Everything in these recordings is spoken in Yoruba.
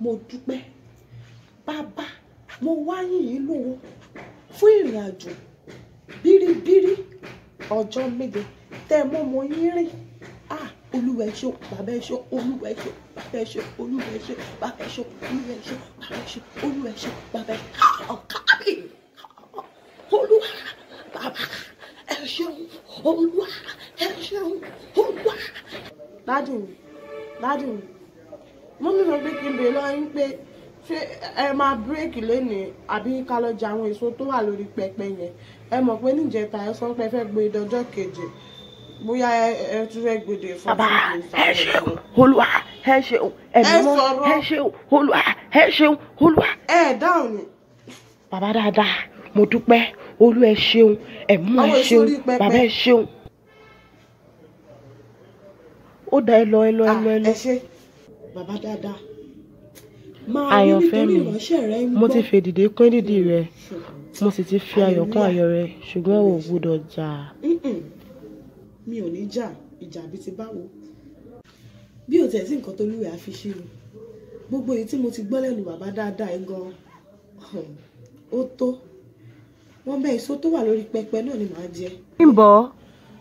Mo dúpẹ́. Bàbá, mo wá yìn yín lógo fún ìrìn àjò bíríbírí ọjọ́ 7 tẹ́ mọ́ mo yín rìn. Ah, Olúwa ẹ ṣé, bàbá ẹ ṣé, Olúwa ẹ ṣé, bàbá ẹ ṣé, Olúwa ẹ ṣé, bàbá ẹ ṣé, Olúwa ẹ ṣé, bàbá ẹ ṣé, Olúwa ẹ ṣé, bàbá ẹ ṣé. Kábí, Olúwa, bàbá ẹ ṣeun, Olúwa ẹ ṣeun, Olúwa. Dádì mi, dádì mi, mummy sọ pé kí n bèèrè lọ́wọ́ yín pé ṣé ẹ máa bírèkì lénìí àbí ká lọ jẹ àwọn èso tó wà lórí pẹpẹ yẹn? Ẹ mọ̀ pé níjẹta ẹ sọ pé ẹ fẹ́ gbé dọjọ́ keje, bóyá ẹ tún fẹ́ gbé dé fún Bàbá ẹ ṣeun, Olúwa ẹ ṣeun, ẹ̀mí mọ́ ẹ ṣeun, Olúwa ẹ ṣeun, Olúwa. Ẹ dáhùn ni. Bàbá dáadáa, mo dúpẹ́, Olú ẹ ṣeun, ẹ̀mí mọ́ ẹ ṣeun, bàbá ẹ ṣeun. Ó dá ẹ lọ, ẹ lọ, ẹ lọ, ẹ lọ. Ẹ ṣé bàbá dáadáa. Àyànfẹ́ mi, mo ti fèdìdì kún ìdìdì rẹ, mo sì ti fi ayọ̀ kún ayọ̀ rẹ, ṣùgbọ́n o ò gbọdọ̀ jà. Mi ò ní jà, ìjà bíi ti báwo. Bí o tẹ̀ sí nǹkan tó lúwẹ̀ẹ́ á fi ṣí mi. Gbogbo èyí tí mo ti gbọ́ lẹ́nu bàbá dáadáa yìí gan-an, ó tó. Wọ́n bẹ èso tó wà lórí pẹpẹ náà ni màá jẹ. Bímbọ́,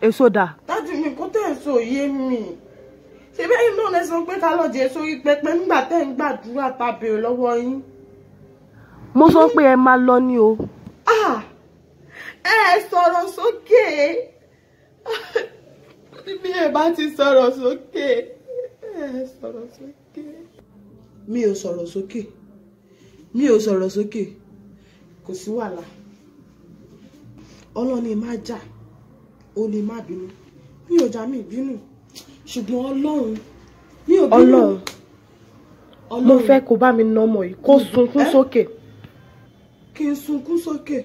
èso dà? Dádì mi, kó tẹ̀ èso yé mi. Ṣé bẹ́ẹ̀ náà lẹ sọ pé ká lọ jẹ èso orí pẹpẹ nígbà tẹ́ ń gbàdúrà ta béèrè lọ́wọ́ yín? Mo sọ pé ẹ máa lọ ni o. Ẹ sọ̀rọ̀ sókè. Bí ẹ bá ti sọ̀rọ̀ sókè, ẹ sọ̀rọ̀ sókè. Mi ò sọ̀rọ̀ sókè. Mi ò sọ̀rọ̀ sókè. Kò sí wàhálà. Ọlọ́run ni má jà, ó ní má bínú. Mi ò jà, mi bínú. Ṣùgbọ́n Ọlọ́run, mi ò bínú. Ọlọ́run, mo fẹ́ kó bá mi nà ọmọ yìí, kó sunkún sókè. Kí n sunkún sókè.